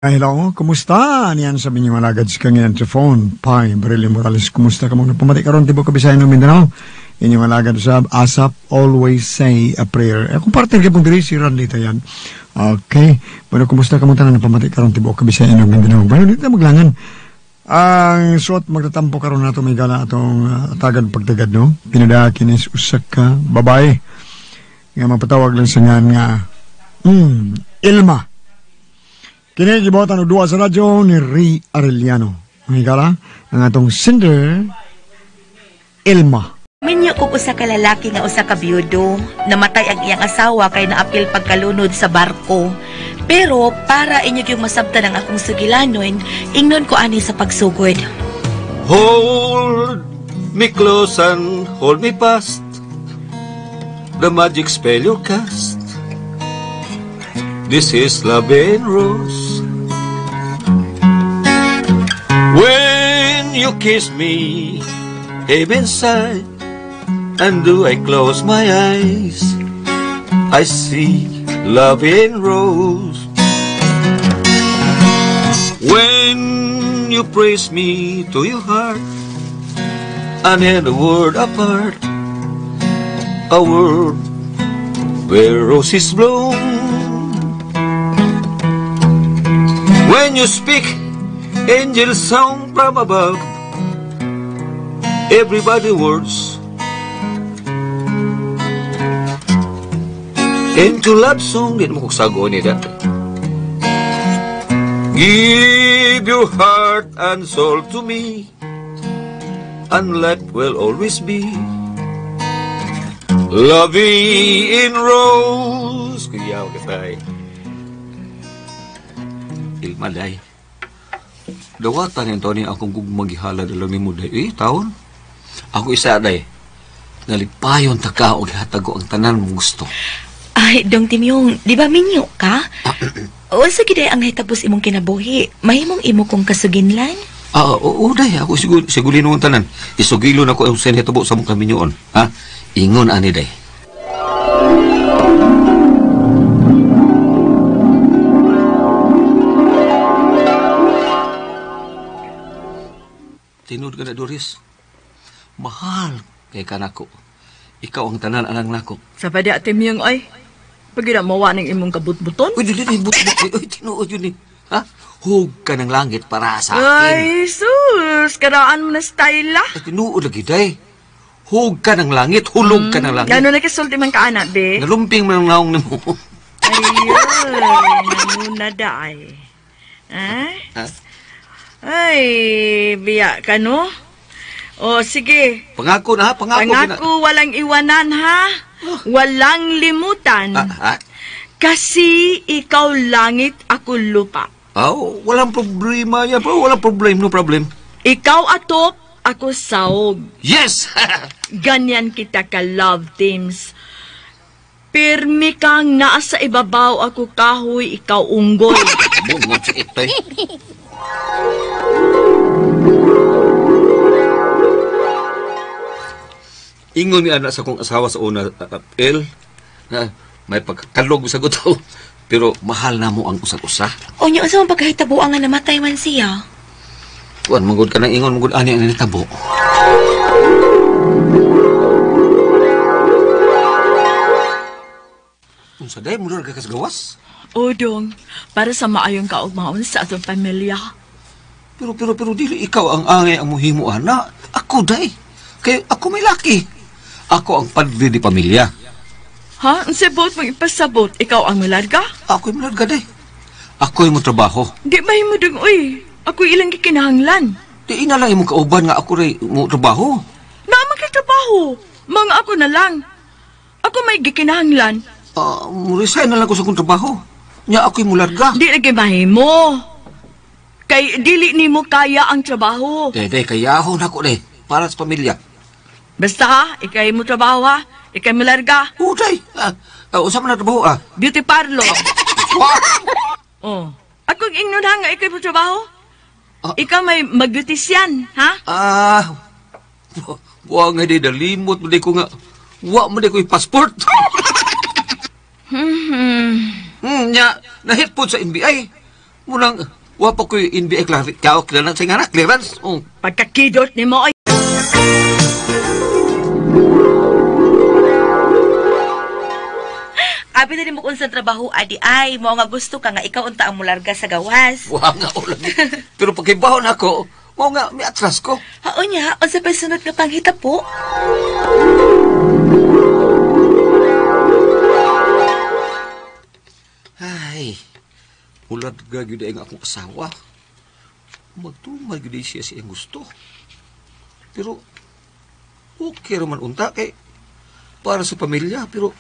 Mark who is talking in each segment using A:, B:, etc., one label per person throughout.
A: Hello, kumusta? Niyan sa minyong alagad sa kanginan sa phone. Pai, Barilio Morales, kumusta ka mong napamati karon tibuok Kabisayan ng Mindanao? Inyong alagad sa ASAP, always say a prayer. Akong partner kay pong diri, si Ranlita yan. Okay. Bueno, kumusta ka mong tanan napamati karon tibuok Kabisayan ng Mindanao? Bueno, dito maglangan. Ang suot magtatampo karon nato may gala atong tagad pagtagad, no? Pinadakin is usa ka babae. Nga mapatawag lang sa ngan nga Ilma. Kini gibuhatan og duwa sa radyo ni Ray Arellano. Mga higala, ang atong singer, Ilma.
B: Minyo kog usa ka lalaki nga usa ka biyudo. Namatay ang iyang asawa kay naapil pagkalunod sa barko. Pero para inyo yung masabtan ang akong sugilanon, ingnon ko ani sa pagsugod.
C: Hold me close and hold me fast, the magic spell you cast. This is love and rose. When you kiss me, heaven sigh, and do I close my eyes, I see love and rose. When you praise me to your heart, and in a world apart, a world where roses bloom. When you speak, angels song from above, everybody words into love song. Di mo kugsago ni da. Give your heart and soul to me, and life will always be lovey in rose. Kuyaw kitay. Ilma, day. Dawatan ni Tony akong gugmagihala na lang ni mo, day. Eh, taon. Ako isa, day. Nalipayon ta ka o gihatago ang tanan mong gusto.
B: Ay, Dong Timyong, di ba minyo ka? O, sige, day, ang nahitapos imong kinabuhi. Mahimong imo kong kasuginlan?
C: Ah, oo, day. Ako sigulin ang tanan. Isugilon ako ang senhetabo sa mong kaminyoon. Ha? Ingon, ani, day. Tinud ka na, Doris. Mahal kay kanako. Ikaw ang tanan anang nako.
D: Sa pa di Timyong, ay. Pag mawa ng imong kabutbuton.
C: Uy, dili, but-but. Uy, tinuod yun eh. Ha? Hug ka ng langit para sa akin.
D: Ay, sus. Karaan mo na style, ah.
C: Ay, tinuod lagi, day. Hug ka ng langit, hulog ka ng langit.
D: Gano'n na kasulti man ka, anak, be?
C: Nalumping man ang naong nimo.
D: Ayun, nanuna day. Ha?
C: Ha?
D: Ay, biya ka, no? O, sige.
C: Pangako na, ha? Pangako.
D: Pangako, walang iwanan, ha? Walang limutan. Kasi ikaw langit, ako lupa.
C: Oh, walang problema yan, bro. Walang problem, no problem.
D: Ikaw atop, ako saog.
C: Yes!
D: Ganyan kita ka love teams. Pirmi kang naa sa ibabaw, ako kahoy, ikaw unggoy.
C: Bungot sa ito, eh. Ingon ni anak sa kong asawa sa una, El, na may pagkalog sa guto, pero mahal na mo ang usag-usa.
B: O niya, unsa man pagkahitabo nga namatay man siya?
C: Kuan, manggod ka ng ingon, manggod ani ang nitabo. Unsa day, mula ka kasgawas?
D: O, Dong, para sa maayong kaugmaon sa atong pamilya.
C: Pero, dili ikaw ang angay ang muhimo, ana. Ako, day. Kay ako may laki. Ako ang padre di pamilya.
D: Ha? Ang sabot mong ipasabot, ikaw ang malarga?
C: Ako'y malarga, day. Ako'y mo trabaho.
D: Di mahimo, Dong, uy. Ako'y ilang gikinahanglan.
C: Di ina lang imong kauban nga ako rin mo trabaho.
D: Naman kay trabaho. Mga ako na lang. Ako may gikinahanglan.
C: Resign na lang ko sa akong trabaho. Nya ako'y mularga.
D: Di lagi mahimo. Kay dili nimo kaya ang trabaho.
C: Day, day, kayahon ako, day. Para sa pamilya.
D: Basta ha, ikay mo trabaho ha. Ikay mularga.
C: Oo, day. Usa man na trabaho, ah.
D: Beauty parlor.
C: What?
D: Oh. Akong ingnon ha nga ikay mo trabaho. Ikaw may mag-beautician, ha?
C: Ah, wa nga di, nalimot mo di ko nga. Wa mo di ko yung passport. Nya, nahit po sa NBI. Munang, wa pa ko'y NBI clearance nga na, clearance. Oh.
D: Pagkakidot ni mo ay...
B: Abi na nimo kung sa trabaho adi ay mao nga gusto ka nga ikaw unta ang mularga sa gawas.
C: Wa nga o lagi. Pero pagkibaho na ako, mao nga may atras ko.
B: Hao niya, unsa pa sunod nga panghita po?
C: Ay, mularga gyud ang akong asawa. Magtumay gyud siya sa iyang gusto. Pero okay raman unta kay para sa pamilya, pero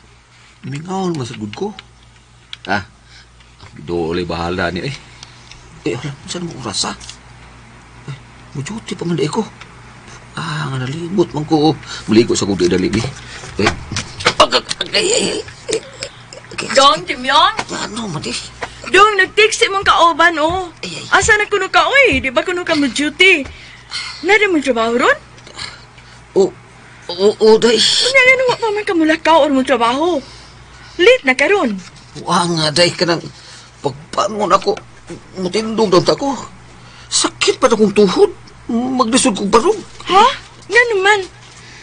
C: mingaw naman sa good ko. Ah, doolay bahala niya eh. Eh, alam, saan mo oras ah? Eh, mujuti pa man di ko. Ah, nga nalimot man ko. Maligo sa kong dali di. Eh, ay, ay, ay.
D: Dong, Timyong?
C: Ano man di?
D: Dong, nag-text imong kaoban, oh.
C: Ay, ay.
D: Asa na kuno ka, oy? Di ba kuno ka mo duty? Nada mo trabaho ron?
C: Oh, oh, oh, day.
D: Unya nga nung pa man ka mulakaw or mo trabaho. Late na karon.
C: Wa nga, day, kanang pagpangon ako, mutindog daw ta ko. Sakit pa na kong tuhod. Maglisod kong barog.
D: Ha? Nga naman.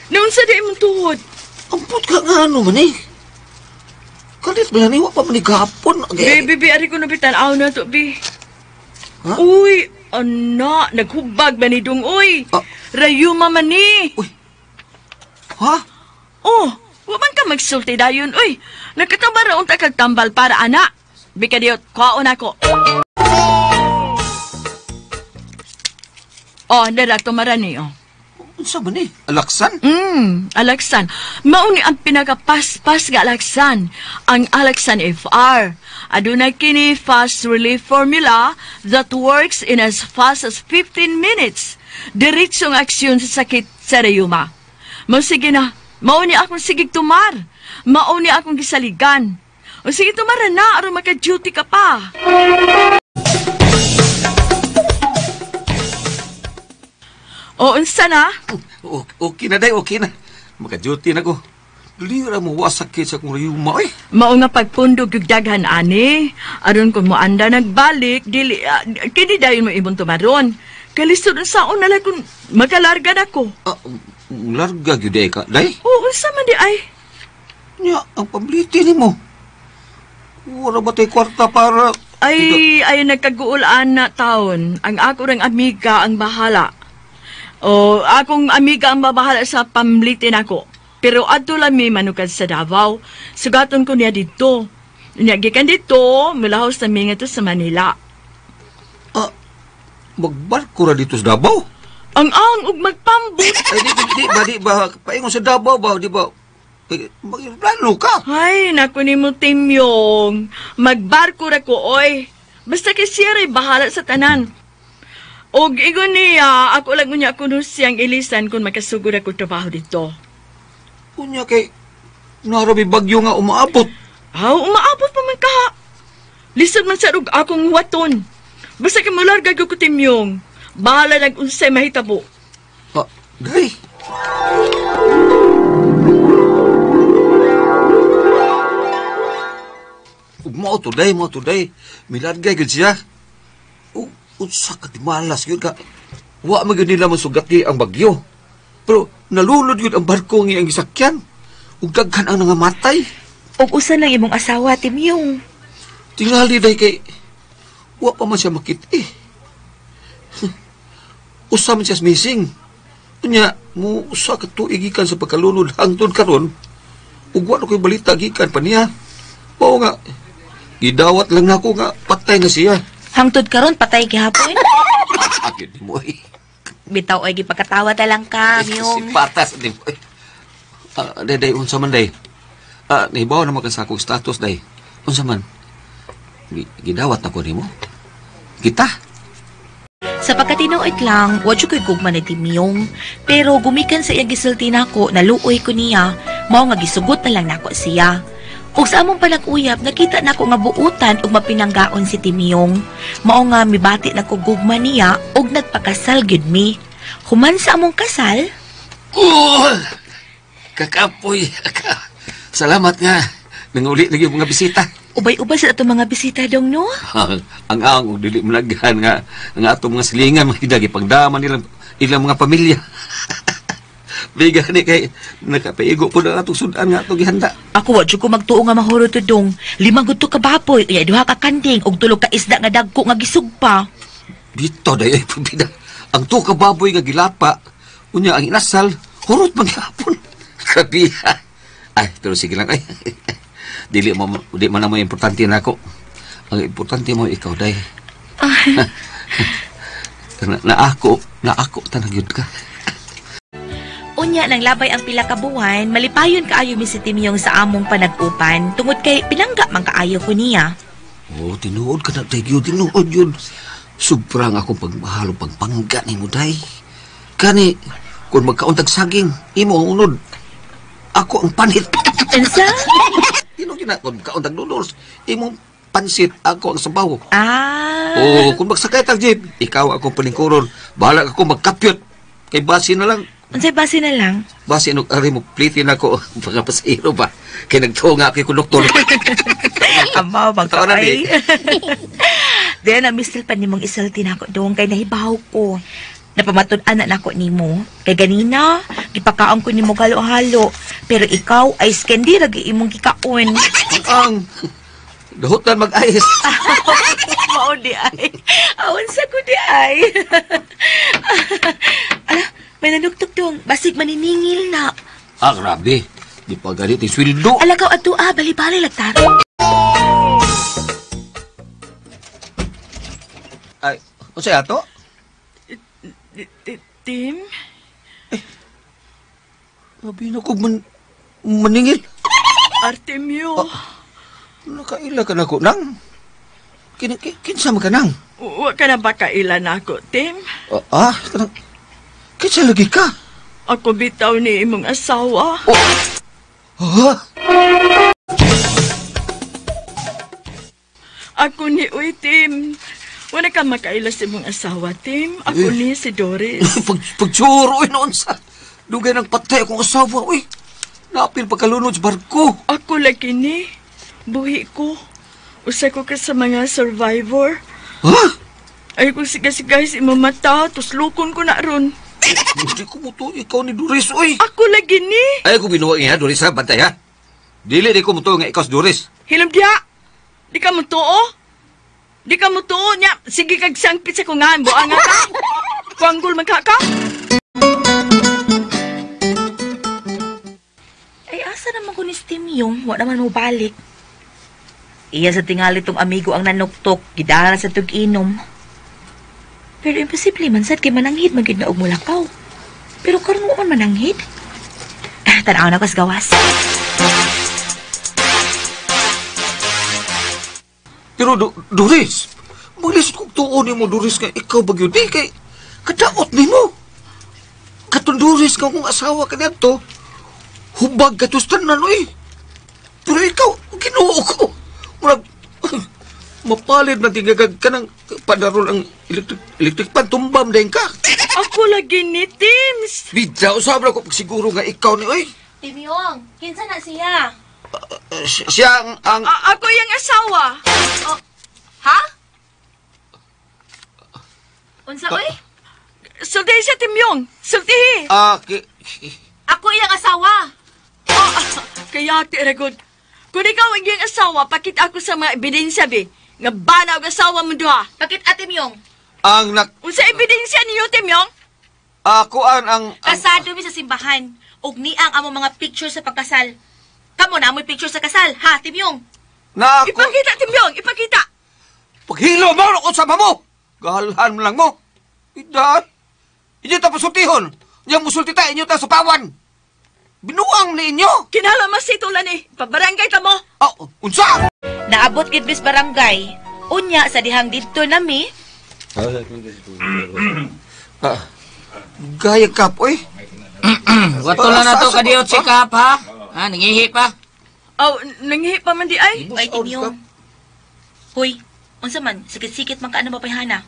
D: Noon sa di imong tuhod.
C: Ampot ka nga ano man eh. Kalit ba yan? Wa pa man ni gapon.
D: Be, be, be, ari ko nabitan. Aw na to, be.
C: Ha?
D: Uy, ana, naghubag ba ni Dong, uy?
C: Ah.
D: Rayuma man ni.
C: Uy. Ha?
D: Oh, wa man ka magsulti dayon, uy. Nagkatamba ra unta kag tambal para ana. Bika diyot, kuhaon ako. Oh, dara tumarani, oh.
C: Unsa man eh? Alaksan?
D: Alaksan. Mauni ang pinakapaspas nga alaksan, ang Alaksan FR. Aduna kini fast relief formula that works in as fast as 15 minutes. Diretsong aksyon sa sakit sa rayuma. Mo sige na, mauni akong sigig tumar. Mauni akong gisaligan. O sige tumara na, aron maka-duty ka pa. O, unsa na?
C: Okay na, day. Okay na. Maka-duty na ko. Dili ra mo wasakit sa akong rayuma, eh.
D: Mao nga pagpundog yung daghan ani. Aron kung moanda nagbalik, dili kini dayon mo imong tumaron. Kalisod unsaon na lang kung magalarga na ko.
C: Ah, larga gyud ay ka, day.
D: Oo, unsa man di ay.
C: Nya, ang pabliti nimo. Wala ba tay kwarta para...
D: Ay, ay nagkaguulaan na taon. Ang ako rang amiga ang bahala. O, akong amiga ang babahala sa pamlitin ako. Pero adto lang mi manukad sa Davao. Sugaton ko niya dito. Niya gikan dito, mulahos na mi ngadto sa Manila.
C: Ah, magbarko ra dito sa Davao?
D: Ang og magpambot.
C: Ay, di ba, paingon sa Davao ba, di ba? Magplano ka.
D: Ay, naku ni mo, Timyong. Magbarko ra ko, oy. Basta kay siya ra'y bahala sa tanan. Og ingon niya, ako lang unya kuno siyang ilisan kung makasugod ako trabaho dito.
C: Unya kay, narabi bagyo nga umaabot.
D: Aw, umaabot pa man ka. Lisod man sa rug akong huwaton. Basta kay mularga ko Timyong. Bahala nag unsay mahitabo.
C: Ha, day. Ug mao to day, mao to day. Milargay gud siya. Ug unsa ka dimalas gyud ka. Wa man gyud nila mosugati ang bagyo. Pero nalunod gyud ang barko nga iyang gisakyan. Ug daghan ang nangamatay.
B: Ug usa lang imong asawa, Timyong.
C: Tingali day kay wa pa man siya makit-i. Usa man siya missing. Unya, mo usa ka tuig gikan sa pagkalunod hangtod karon. Ug wa na ko'y balita gikan pa niya. Mao nga gidawat lang nako nga patay na siya.
B: Hangtod karon patay gihapon.
C: Agad ni mo eh.
B: Bitaw ay gipakatawa ta lang ka, Myong.
C: Si patas ni mo eh. Day, day, unsa man day. Nahibaw naman ka sa akong status day. Unsa man? Gidawat na ko nimo. Kita.
B: Sa pagkatinuod lang, wa jud ko'y gugma ni Timyong. Pero gumikan sa iyang gisulti nako, naluoy ko niya, mao nga gisugot na lang nako siya. Ug sa among panag-uyab, nakita nako nga buutan ug mapinanggaon si Timyong. Mao nga mibati nako gugma niya ug nagpakasal gyud mi. Human sa among kasal,
C: Oh! Kakapoy. Salamat nga. Nanguli na yung mga bisita.
B: Ubay-ubay sa atong mga bisita dong, no?
C: Ang og dili managhan nga ang atong mga silingan mga gipangdama nilang ilang mga pamilya. Biga ni kay nakapaigo po na atong sudan nga atong gihanda.
B: Ako wa jud ko magtuo nga mahurot to dong. 5 gud to ka baboy, unya 2 ka kanding ug 3 ka isda nga dagko nga gisugpa.
C: Dito day ay pabida. Ang 2 ka baboy nga gilapa, unya ang inasal, hurot man gihapon. Grabe. Ay, pero sige lang ay. Dili mo di man mo importante nako. Ang importante mo ikaw day. Na ako tanag yun ka.
B: Unya nang labay ang pila ka buwan, malipayon kaayo mi si Timyong sa among panag-upan tungod kay pinangga man kaayo ko niya.
C: Oh, tinuod ka na day yun, tinuod yun. Sobrang akong pagmahal o pagpangga ni mo day. Kani kung magkauntag saging, imo ang unod. Ako ang panit.
B: Unsa?
C: Tinuod yun na, kung magkauntag noodles, imong pansit, ako ang sabaw.
B: Ah.
C: Oh, kung magsakay tag jeep, ikaw akong palingkuron. Bahala ako magkapyot. Kay base na lang.
B: Unsay base na lang?
C: Base no ari mo plitin ako mga pasahero ba. Kay nagtuo nga kay konduktor.
B: Amaw
C: Tao na,
B: magkaay.
C: di.
B: Then ang mistil pa nimong isulti nako dong kay nahibaw ko. Napamatud-an na nako nimo. Kay ganina, gipakaon ko nimo halo-halo. Pero ikaw ice candy ra gyud imong gikaon.
C: Ang dahutan mag-ayos.
B: Mao di ay. Awan sa ko di ay. Ala, may nanugtog dong. Basig maniningil na.
C: Ah, grabe. Di pa ganit yung sweldo.
B: Ala ka ato ah, bali-bali lagtaro.
C: Ay, unsay ato?
D: Tim?
C: Grabe na ko maningil.
D: Artemio?
C: Nakaila ka na ko nang. Kinsa man ka nang?
D: Wa ka na ba kaila nako, Tim?
C: Kanang kinsa lagi ka?
D: Ako bitaw ni imong asawa.
C: Oh. Ha?
D: Ako ni uy, Tim. Wala ka makaila sa imong asawa, Tim. Ako ni si Doris.
C: Pagtsuro, uy, noon sa... Dugay ng patay akong asawa, uy. Napil pagkalunod sa barko.
D: Ako lagi ni. Buhi ko. Usa ko ka sa mga survivor.
C: Ha?
D: Ay kung siga-sigay sa imong mata, tuslukon ko na ron.
C: Hindi ko mo to, ikaw ni Doris, uy.
D: Ako lagi ni.
C: Ay, kung binuwa niya, Doris, ha? Bantay, ha? Dili, di ko mo to nga ikaw si Doris.
D: Hilom diya. Di ka mo tuo. Di ka mo tuo niya. Sige kag sangpit sa kungan. Buang nga ka. Kuanggol man ka ka.
B: Ay, asa naman ko ni Steam yung? Wa naman mo balik. Iya sa tingali tong amigo ang nanuktok, gidala sa tug-inom. Pero imposible man sad kay mananghid man gyud na og mulakaw. Pero karon mo man mananghid. Tan-aw na ko sa gawas.
C: Pero, Doris, maglisod kong tuon ni mo, Doris, nga ikaw ba gyud? Di kay kadaot ni mo. Katong Doris nga kung asawa ka niadto, hubag ka tanan, uy. Pero ikaw, Ginoo ko. Murag, mapalid na tingagag ka ng padaron ang electric pan, tumbam din ka.
D: Ako lagi ni Tims.
C: Bidya, usab na ko pagsiguro nga ikaw ni, uy.
B: Timyong, kinsa na siya?
C: Siya ang
D: Ako yung asawa.
B: Oh, ha? Unsa oy?
D: Sultihi siya, Timyong. Sultihi.
B: Ako iyang asawa.
D: Kaya, Tiragod, kung ikaw ang iyang asawa, pakita ako sa mga ebidensya, be. Nga bana og asawa mo duha.
B: Bakit ate Miyong?
C: Ang nak...
D: Unsa ebidensya niyo, Timyong?
C: Ako ang
B: Kasado mi sa simbahan. Og niang among mga picture sa pagkasal. Kamo na amoy picture sa kasal, ha, Timyong?
C: Na ako...
D: Ipakita, Timyong! Ipakita!
C: Paghilo mo! Usama mo! Gahalhan mo lang mo! Iday! Inyo ta pasultihon! Inyong musulti ta, inyo ta supawan! Binuang ni inyo!
D: Kinala mas itulan eh. Pabarangay ta mo!
C: Ah, unsa!
B: Naabot gid mis barangay. Unya sa dihang didto nami.
C: Ah, gaya kap, oy.
E: Wato na na to kadiot si Kap, ha? Ha, nangihi pa?
D: Aw, nanghihi pa man di ay.
B: Ay, Timyong. Hoy, unsa man, sikit-sikit man ka ano mapayhana.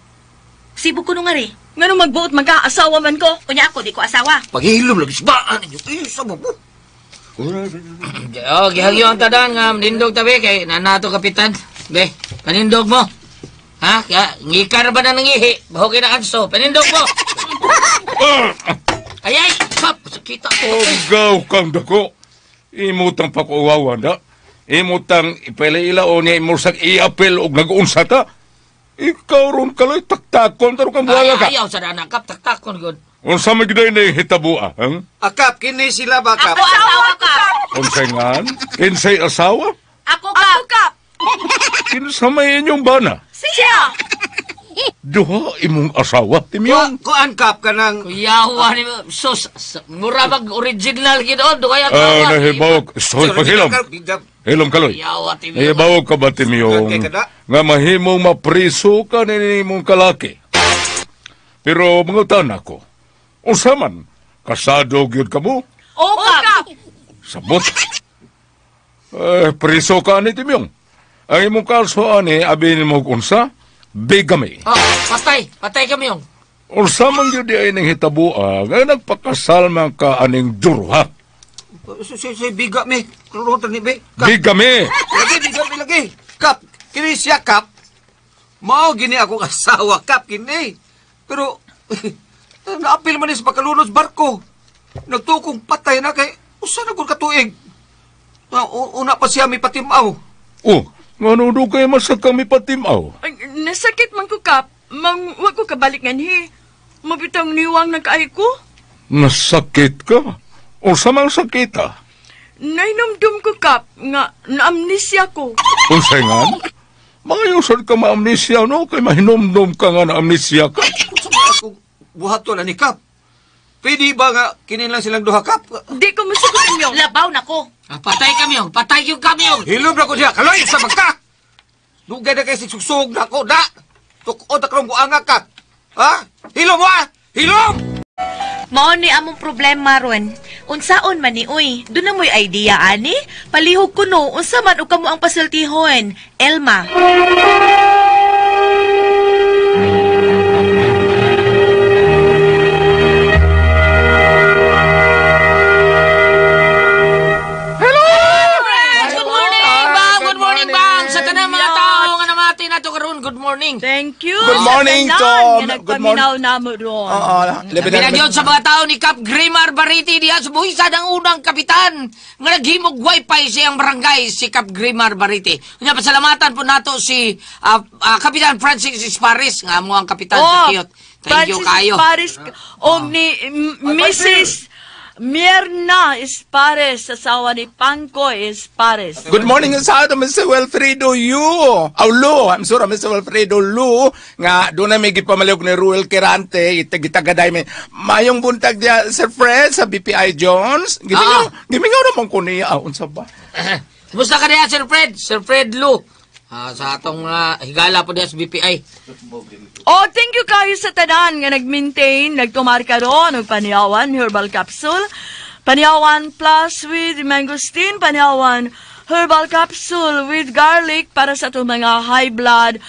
B: Sibog ko nung nga re.
D: Ngano magbuot man ka, asawa man ko.
B: Unya ako, di ko asawa.
C: Paghilom lagi sibaan ninyo. Eh, sama mo.
E: Oh, gihagyo ang tanan nga manindog tabi kay nanato kapitan. Be, panindog mo. Ha? Kaya, ngikar ba na nangihi? Baho kay na kanso. Panindog mo. Ay, ay! Kap! Sakita ko.
F: Ogaw kang dako. Imutang pakuwawan da. Imutang ipila-ila o niya imursag iapel og nag-unsa ta. Ikaw ron kaloy taktakon taro kang buwaga ka.
E: Ayaw sa dana, kap. Taktakon, good.
F: Unsa man gyud ni hitabua, hang?
C: Akap, kini sila ba, Kap?
B: Ako asawa ka.
F: Unsay ngan? Kinsay asawa?
B: Ako ka. Ako ka.
F: Kinsa may inyong bana?
B: Siya.
F: Duha imong asawa, Timyong.
C: Kuan, Kap, kanang...
E: Kuyawa ni sus, mura bag original gid on, dugay ang
F: Ah, nahibawag. Soy, paghilom. Hilom kaloy.
E: Kuyawa Timyong.
F: Nahibawag ka ba, Timyong? Nga mahimong mapriso ka ni imong kalaki. Pero mangutan ako. Unsa man, kasado gyud ka mo?
B: O kap.
F: Sabot. Eh, priso ka ni Timyong. Ang imong kaso ani, abi nimo unsa? Bigamy.
E: Oh, patay, patay kami yung.
F: Unsa man gyud di ay ning hitabua nga nagpakasal man ka aning durha.
C: Si biga mi. Klurutan ni be.
F: Bigamy.
C: Lagi, biga mi lagi. Kap, kini siya, Kap. Mao gini akong asawa, Kap, kini. Pero, naapil man ni sa pagkalunod sa barko. Nagtukong patay na kay, usa na gud katuig. Una pa siya may patimaw.
F: Oh, ngano do kay masag kami patimaw?
D: Ay, nasakit man ko, Kap. Mang, wag ko kabalik nganhi. Mabitang niwang nagkaay ko.
F: Nasakit ka? Unsa man sakit ah?
D: Nainumdum ko, Kap, nga naamnesia ko.
F: Unsay ngan? Mangayusan ka maamnesia, no? Kay mahinumdum ka nga naamnesia ka.
C: Unsa man akong buhaton ani, Kap? Pwede ba nga kinin lang silang duha, Kap?
D: Di ko masugot ninyo.
B: Labaw na ko.
E: Ah, patay kami yung, patay yung kami yung.
C: Hilom na ko siya. Kaloy, sa magka! Dugay na kay sugsug na ko, da! Tukod na karong buanga ka. Ha? Hilom mo, ah! Hilom!
B: Mao ni among problema ron. Unsaon man ni uy? Doon na mo'y idea ani? Palihog ko no, unsa man og kamo ang pasultihon? Elma.
E: Good morning, Bang! Good morning, Bang! Sa tanang mga tao nga namati na to karon, good morning.
D: Thank you.
G: Good morning,
D: sa tanan
G: Tom.
D: nga
G: Good morning.
D: nagpaminaw namo ron.
G: Oo, labi na-
E: Pinagyon sa mga tao ni Cap Grimar Bariti diha sa buhisan ang unang kapitan nga naghimog wifi siyang barangay si Cap Grimar Bariti. Unya pasalamatan po nato si Kapitan Francis Espares nga mo ang kapitan sa Kiyot. Thank you
D: Francis
E: kayo.
D: Espares og ni Mrs. Mirna Espares, asawa ni Pangko Espares.
G: Good morning sa ato, Mr. Wilfredo Yu. Aw, Lu. I'm sorry, Mr. Wilfredo Lu. Nga, doon na may gipamaliog ni Ruel Quirante. Itagitagaday may. Mayong buntag diya, Sir Fred, sa BPI Jones. Gimingaw, gimingaw naman ko niya. Ah, unsa ba?
E: Kumusta ka diha, Sir Fred? Sir Fred Lu. Sa atong higala po diha sa BPI.
D: Oh, thank you kayo sa tanan nga nag-maintain, nagtumarka ron og Panyawan Herbal Capsule. Panyawan Plus with Mangosteen, Panyawan Herbal Capsule with Garlic para sa atong mga high blood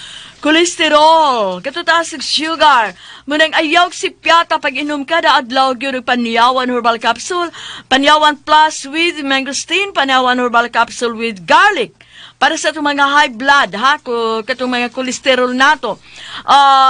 D: cholesterol, katutaas og sugar. Munang ayaw si piyata pag inom kada adlaw gyud og Panyawan Herbal Capsule, Panyawan Plus with Mangosteen, Panyawan Herbal Capsule with Garlic. Para sa itong mga high blood, ha, katong mga kolesterol nato.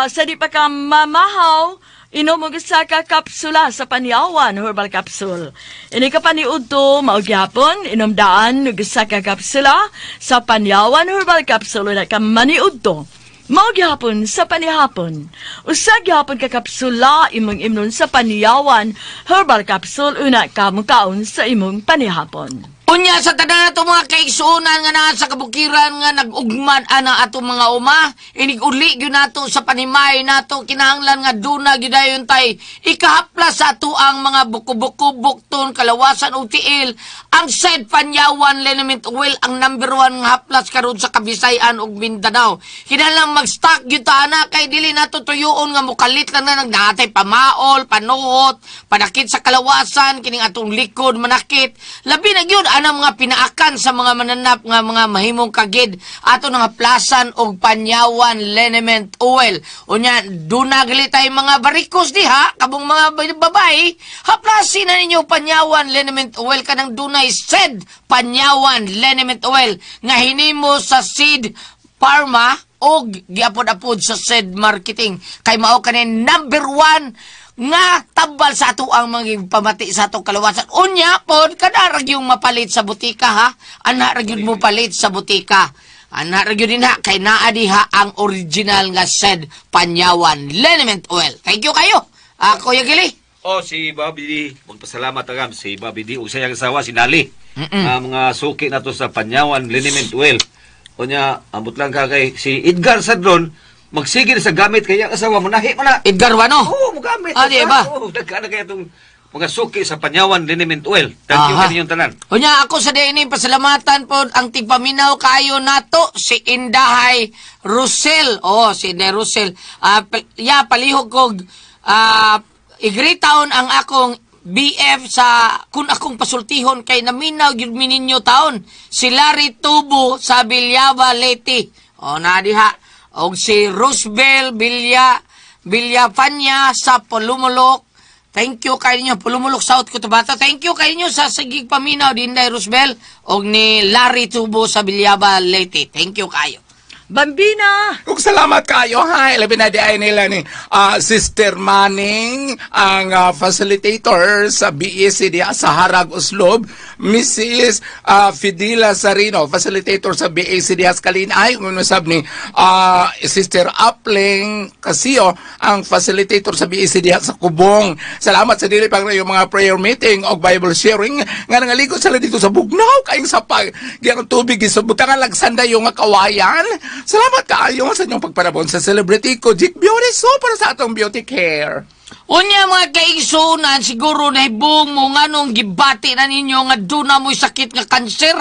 D: Sa di pa ka mamahaw, inom og usa ka kapsula sa Panyawan Herbal Capsule. Ini ka paniud to, mao gyapon, inom daan og usa ka kapsula sa Panyawan Herbal Capsule na ka maniud to. Mao gyapon sa panihapon. Usa gyapon ka kapsula imong imnon sa Panyawan Herbal Capsule una ka mukaon sa imong panihapon.
E: Unya sa tanan nato mga kaigsuonan nga naa sa kabukiran nga nag-ugman ana atong mga uma, inig-uli gyud nato sa panimay nato kinahanglan nga duna gyud dayon tay ikahapla sa ato ang mga buko-buko, bukton, kalawasan ug tiil. Ang said Panyawan Liniment Oil ang number 1 nga haplas karon sa Kabisayan ug Mindanao. Kinahanglan mag-stock gyud ta ana kay dili nato tuyoon nga mukalit lang na nagnaatay pamaol, panuhot, panakit sa kalawasan, kining atong likod manakit. Labi na gyud Kanang mga pinaakan sa mga mananap nga mga mahimong kagid, ato nga plasan og Panyawan Liniment Oil. Unya, duna gali tayo mga barikos diha, kabong mga babae, haplasin na ninyo Panyawan Liniment Oil, kanang dunay said Panyawan Liniment Oil nga hinimo sa Seed Pharma og giapod-apod sa Seed Marketing, kay mao kani number one nga tambal sa ato ang mga pamati sa atong kalawasan. Unya pod, kada ra gyud mapalit sa butika, ha. Ana ra gyud mo palit sa butika. Ana ra gyud dinha kay naa diha ang original nga said Panyawan Liniment Oil. Thank you kayo. Kuya Gili.
C: Oh, si Bobby D. Magpasalamat agam si Bobby D. Ug sa iyang asawa si Nali. Ang mga suki nato sa Panyawan Liniment Oil. Unya, ambot lang ka kay si Edgar Sadron magsigil sa gamit kay iyang asawa, munahi man na.
E: Edgar Wano.
C: Oo, mogamit.
E: Ah, di ba?
C: Oo, daghan na kaya itong mga suki sa Panyawan Liniment Oil. Thank you kaninyong tanan.
E: Unya, ako sa diini pasalamatan po ang tigpaminaw kayo nato, si Indahay Russell. Oh, si Indahay Russell. Ya palihog kog igritaon ang akong BF sa kun akong pasultihon kay naminaw gyud mi ninyo taon. Si Larry Tubo sa Villaba, Leyte. Oh, na diha. Og si Rosbel Villafanya sa Polumolok. Thank you kay ninyo. Polumolok, South Cotabato. Thank you kay ninyo sa sigig paminaw din, Inday Rosbel og ni Larry Tubo sa Villaba, Leyte. Thank you kayo.
D: Bambina!
G: Ug salamat kayo, ha. Ilabi na di ay nila ni Sister Manning, ang facilitator sa BEC diha sa Harag Oslob, Mrs. Fidela Sarino, facilitator sa BAC diha sa Kalinay, ug usab ni Sister Apling Casio, ang facilitator sa BAC diha sa Kubong. Salamat sa dili pang yung mga prayer meeting og Bible sharing nga nangaligo sila dito sa bugnaw kaayong sapag. Giyang tubig gisubutangan lagsanday yung nga kawayan. Salamat kaayo sa inyong pagpanabon sa celebrity ko, Jik Beauty So, para sa atong beauty care.
E: Unya, mga kaigsunan, siguro nahibong mo nganong gibati na ninyo nga duna mo'y sakit nga kanser.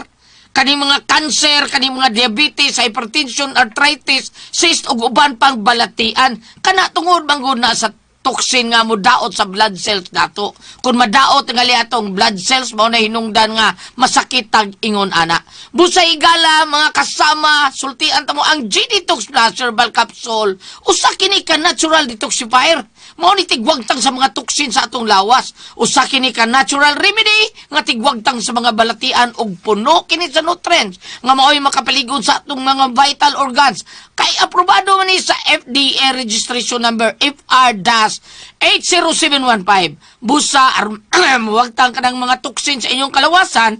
E: Kani mga kanser, kani mga diabetes, hypertension, arthritis, cyst ug uban pang balatian. Kana tungod manggod na sa toxin nga modaot sa blood cells nato. Kung madaot nga atong blood cells, mao na hinungdan nga masakit tag ingon ana. Busa igala, mga kasama, sultian ta mo ang G-Detox Plus Herbal Capsule. Usa kini ka natural detoxifier. Mao ni tigwagtang sa mga toxin sa atong lawas. Usa kini ka natural remedy nga tigwagtang sa mga balatian ug puno kini sa nutrients nga mao'y makapaligon sa atong mga vital organs. Kay aprobado man ni sa FDA registration number FR-80715. Busa wagtang kanang mga toxin sa inyong kalawasan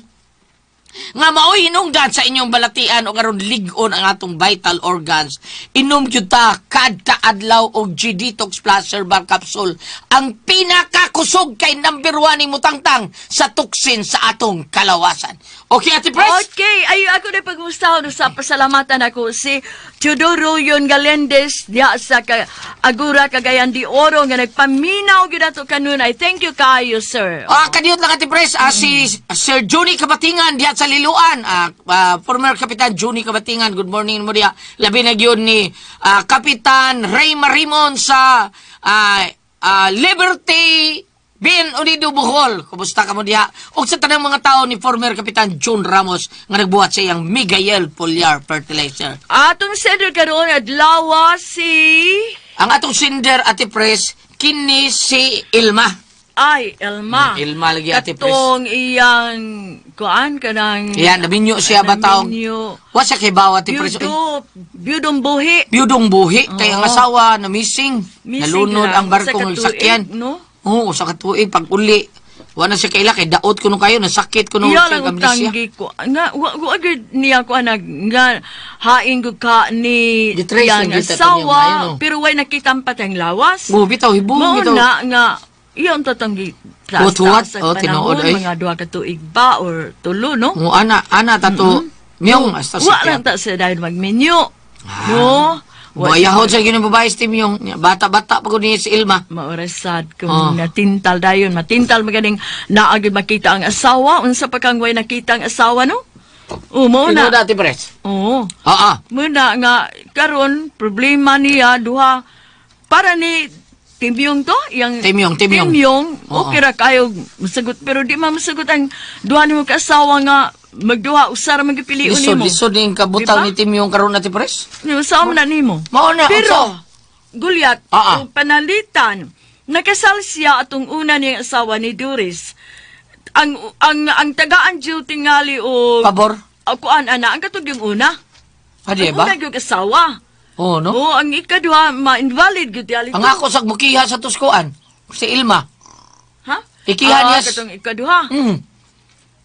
E: nga mao'y hinungdan sa inyong balatian o karon lig-on ang atong vital organs. Inom gyud ta kada adlaw og G-Detox Plus Herbal Capsule. Ang pinakakusog kay number one ni mutangtang sa toxin sa atong kalawasan. Okay, Ate Pres?
D: Okay, ay ako na pag-ustahon sa pasalamatan ako si Teodoro Yon Galendez diha sa Agura, Cagayan de Oro nga nagpaminaw gyud ato kanunay. Thank you kayo, sir.
E: Ah, kadiyot lang, Ate Pres, si Sir Johnny Kabatingan diha sa Liloan. Former Kapitan Johnny Kabatingan, good morning mo diha. Labi na gyud ni Kapitan Ray Marimon sa Liberty Bien Unido, Bohol. Kumusta ka mo diha? Og sa tanang mga tao ni former Kapitan John Ramos nga nagbuhat sa iyang Miguel Foliar Fertilizer.
D: Atong sender karon adlaw si
E: Ang atong sender, Ate Pres, kini si Ilma.
D: Ay, Elma.
E: Ilma lagi, Ate Pres.
D: Katong iyang kuan kanang
E: Iyan, naminyo siya ba taong?
D: Naminyo.
E: Wa siya kay bawa, Ate Pres. Ay,
D: Byudo, byudong buhi.
E: Biyudong buhi kay ang asawa na missing.
D: Missing
E: Nalunod
D: na.
E: ang barkong
D: Usa ka tuig,
E: sakyan.
D: no?
E: Oo, sa katuig pag uli. Wa na siya kaila kay daot kuno kayo, nasakit kuno
D: Iya
E: siya
D: lang ang
E: amnesia.
D: tanggi ko. Nga, wa gyud niya ko nag nga hain gud ka ni
E: Gitrace
D: iyang
E: lang kita
D: asawa,
E: kanyang maayo, no?
D: pero way nakita pa tayong lawas.
E: Oh, bitaw hibong
D: Mao
E: bitaw.
D: na nga iyon tatanggi
E: Huwat-huwat,
D: sa
E: oh, tinuod,
D: panahon,
E: ay.
D: mga 2 ka tuig ba or tulo, no?
E: Mo ana ana tato miyong hasta
D: Wa
E: sa
D: lang ta siya dahil magminyo. No? Wa
E: Bayahod sa gyud babae si Timyong. Bata-bata pa gud ni si Ilma.
D: Maurasad kung natintal dayon, matintal maganing naagid makita ang asawa, unsa pa kang way nakita ang asawa, no? O mo na.
E: Tinuod, Ate Pres.
D: Oo.
E: Oo.
D: Muna nga karon problema niya duha para ni Timyong to, yang
E: Timyong, Timyong.
D: Timyong,
E: Oo.
D: okay ra kayo masagot pero di man masagot ang duha nimo ka asawa nga magduha usara man gipilion
E: Lisod,
D: nimo.
E: lisod ning kabutang
D: Diba?
E: ni Timyong karon na ti Pres.
D: Usaha man na nimo.
E: Mao na,
D: Pero
E: unsa?
D: Gulyat,
E: Ah, ah.
D: og panalitan, nakasal siya atong una niyang asawa ni Doris. Ang tagaan jud tingali og
E: Pabor.
D: O, kuan ana, ang katong yung una.
E: Adi
D: Ang
E: ba?
D: una yung asawa.
E: Oo, no?
D: Oo, ang ikaduha, ma-invalid gyud yali.
E: Ang ako sa mukiha sa tuskuan, si Ilma.
D: Ha?
E: Ikiha
D: Ah,
E: niya
D: katong ikaduha.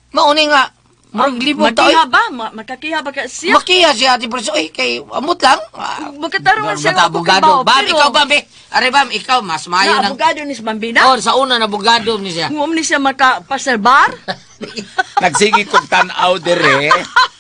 E: Mauni nga, murag libog ta.
D: Makiha ba? Makakiha ba ka siya?
E: Makiha siya ati Pres. Oy, kay amot lang. Ah,
D: Magkatarungan siya
E: bata
D: nga ako
E: abogado.
D: kabaw,
E: Bam,
D: pero-
E: ikaw bam, eh. Are bam, ikaw mas maayo
D: Na
E: nang.
D: abogado ni si Bambina?
E: Oh, sa una na abogado ni siya.
D: Huwag ni siya makapaserbar?
G: Nagsige kog tan-aw dire.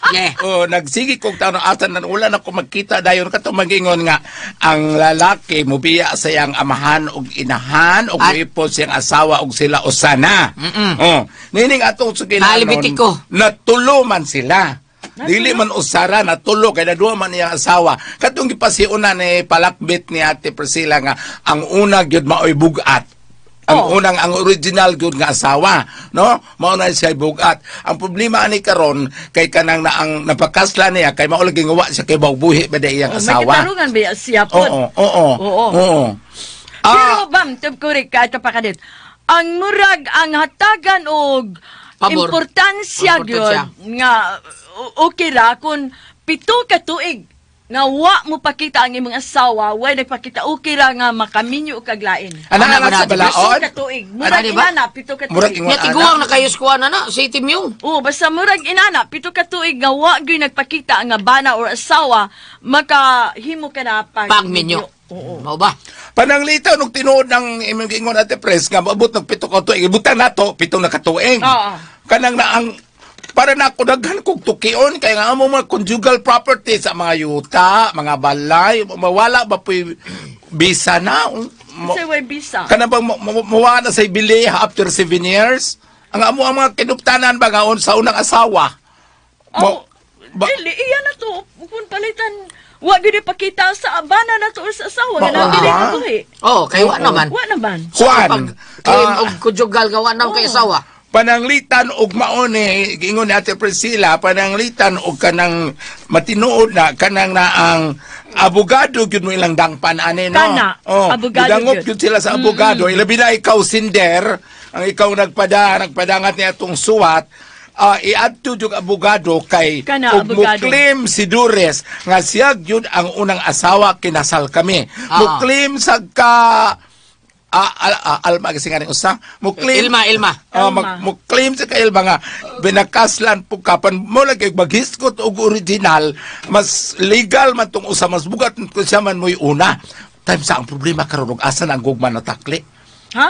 E: Yeah.
G: Oh, nagsige kog tan-aw asa nan wala na ko magkita dayon kato magingon nga ang lalaki mubiya sa iyang amahan ug inahan ug muipon siyang asawa ug sila usana. Oh, nining atong sugilanon.
E: Naalibitiko.
G: Natulo man sila. Dili man usara natulo kay naduha man iyang asawa. Katong gipasiuna ni palakbit ni Ate Priscilla nga ang una gyud maoy bugat. Ang unang ang original gyud nga asawa, no? Mao na siya bugat. Ang problema ani karon kay kanang na ang napakasla niya kay mao lagi nga wa siya kay buhi ba di iyang
D: Oh,
G: asawa.
D: Magkatarungan ba siya po?
G: Oo, oo.
D: Oo.
G: Oo.
D: Pero
G: Ah,
D: bam, tubkurik ka, ito pa kadit. Ang murag, ang hatagan og
E: Pabor.
D: importansya gyud
E: Importansya.
D: nga okay ra kung 7 ka tuig nga wa mo pakita ang imong asawa, way nagpakita, okay ra nga makaminyo og kaglain.
G: Ana
E: Ana
G: ana
E: ba
G: sa
E: na, Ate
G: balaod.
D: 7 ka tuig. Murag
E: Ana, di ba?
D: inana, 7 ka tuig.
G: Murag ingon
E: Nya tiguang na kayo skuan na si Timyong.
D: Oo, basta murag inana, 7 ka tuig nga wa gyud nagpakita ang nga bana or asawa, makahimo ka na pag
E: Pagminyo.
D: Oo.
E: Mao ba?
G: Pananglitaw nung tinuod ng imong giingon Ate Pres nga moabot ng 7 ka tuig, butang nato 7 na ka tuig.
D: Oo.
G: Kanang na ang para na ako daghan kog tukion kay nga amo mga conjugal property sa mga yuta, mga balay, mawala ba po'y bisa na?
D: Sa way bisa.
G: Kana bang mawala na sa bili after 7 years? Ang amo ang mga kinuptanan ba nga on sa unang asawa?
D: Oh,
G: Ba-
D: dili, iya na to. Kung palitan, wa gyud ipakita sa bana na to or sa asawa nga
G: Ba-
D: nabili
G: ba?
D: na buhi.
E: Oh, kay wa naman.
D: Wa naman.
G: Juan,
E: Pag claim og conjugal nga wa naman kay asawa.
G: Pananglitan og maone giingon ni Ate Priscilla, pananglitan og kanang matinuod na kanang na ang abogado gyud mo ilang dangpan ani, no?
D: Kana,
G: oh,
D: abogado
G: gidangop
D: gyud.
G: gyud sila sa abogado. Ilabi na ikaw, Sinder, ang ikaw nagpadangat ni atong suwat, iadto jud abogado kay
D: Kana,
G: og
D: abogado.
G: mo-claim si Dures nga siya gyud ang unang asawa, kinasal kami. Mo-claim sa ka Alma kasi nga ni usa mo claim.
E: Ilma, Ilma.
G: Ah,
D: Elma.
G: mo claim sa kay Elma nga binakaslan po kapan mo lagi maghisgot og original, mas legal man tong usa, mas bugat kung siya man mo'y una time sa ang problema karon og asa na ang gugma natakli.
D: Ha?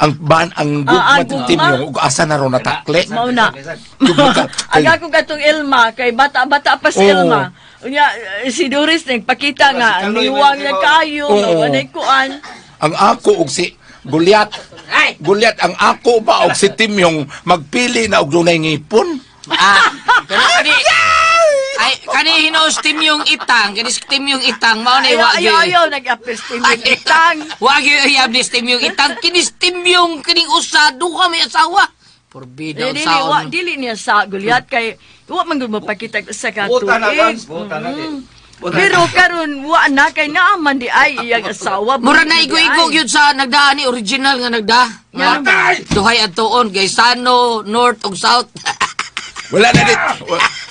G: Ang ban ang gugma
D: Ah, ang
G: ting
D: gugma?
G: timyo og asa na ron natakli.
D: Mao na.
G: Gugma
D: Ang ako katong Elma kay bata-bata pa si
G: Oo.
D: Elma. Unya si Doris nagpakita nga niwang na kayo,
G: Oo.
D: nga walay kuan.
G: Ang ako og si Goliath.
E: Ay!
G: Goliath ang ako ba og si Timyong magpili na og dunay ngipon.
E: Ah, pero kani ay kani hinaus Timyong itang, kani si Timyong itang mao na
D: Ayaw,
E: wa
D: ayaw, ayaw, nag-appeal si Timyong itang.
E: Wa gyud uyab ni Timyong itang, kini si Timyong kining usa duha may asawa. Porbida
D: Dili, dili, wa,
E: unsaon.
D: dili niya sa Goliath kay wa man gud mapakita og usa ka
C: Buta na
D: tuig.
C: guys, buta na di.
D: Pero karon wa na kay naaman di ay iyang asawa.
E: Mura na
D: Di
E: igo-igo
D: ay.
E: gyud sa nagdaan ni original nga nagda. Nga duhay adtuon Gaisano, North ug South.
G: Wala na dit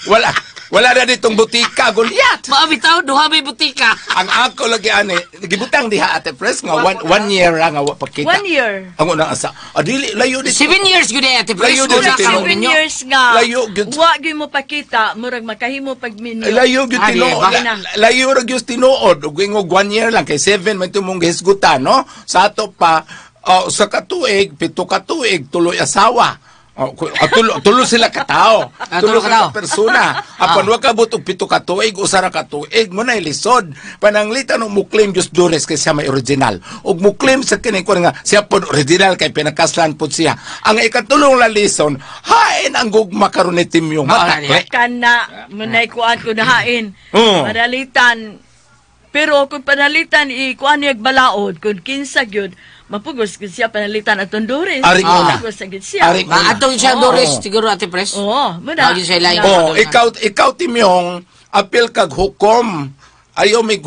G: wala wala na ditong butika, Goliath.
E: Mao bitaw duha may butika.
G: Ang ako lagi ani gibutang diha Ate Pres nga one year ra nga wa pakita.
D: One year.
G: Ang unang asa. Ah, dili layo dito.
E: 7 years gyud ay Ate Pres.
G: Layo din
E: Una
G: si
E: ka
G: Timyong.
E: mo
D: 7
E: ninyo.
D: years nga.
G: Layo gyud.
D: Wa gyud mo pakita, murag makahimo pag minyo.
G: Layo gyud
E: Ah, di
G: tinuod.
E: ba?
G: Layo ra gyud tinuod ug ingog one year lang kay 7 man tumong gihisgutan, no? Sa ato pa oh, sa katuig, 7 ka tuig, tuloy asawa. Oh, tulo, tulo sila katao.
E: Ah,
G: Tulo
E: tulo
G: ka
E: katao.
G: persona. Apan wa kabot og 7 ka tuig, 1 ra ka tuig mo na lisod. Pananglitan og mo-claim Diyos Dores kay siya may original. Og mo-claim sa kini ko nga siya pod original kay pinakaslan pod siya. Ang ikatulong lalison, hain ang gugma karon ni Timyong
E: Mao na
G: matakle.
D: Kana munay kuan ko nahain.
G: Oo.
D: Maralitan Pero kung panalitan ikuan niya balaod kung kinsa gyud mapugos gyud siya panalitan atong Doris.
G: Ari una.
D: Mapugos na gyud siya.
G: Ari una.
E: Atong siya Doris siguro Ate Pres.
D: Oo, muna.
E: Lagi siya lain.
G: Oh, ikaw Timyong, apil kag hukom. Ayaw may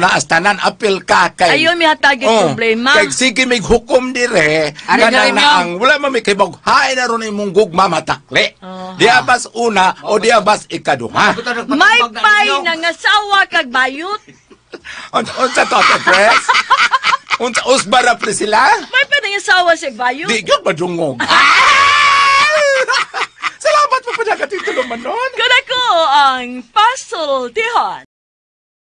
G: na astanan, apil ka kay.
D: Ayaw may hatagig
G: Oh,
D: problema.
G: Kay sige may hukom dire.
E: Ari
G: Kanang
E: na rin
G: na ang wala man may kibog hain na ron imong gugma matakli.
D: Oh.
G: Di abas una o di abas ikaduha.
D: May pay nga asawa kag bayot.
G: Unsa to, Ate Pres? Unsa usbara pre sila?
D: May pay nga asawa siya bayot.
G: Di gyud madungog. Salamat po pa nagkatitulo man nun.
D: Kun ako ang pasultihan.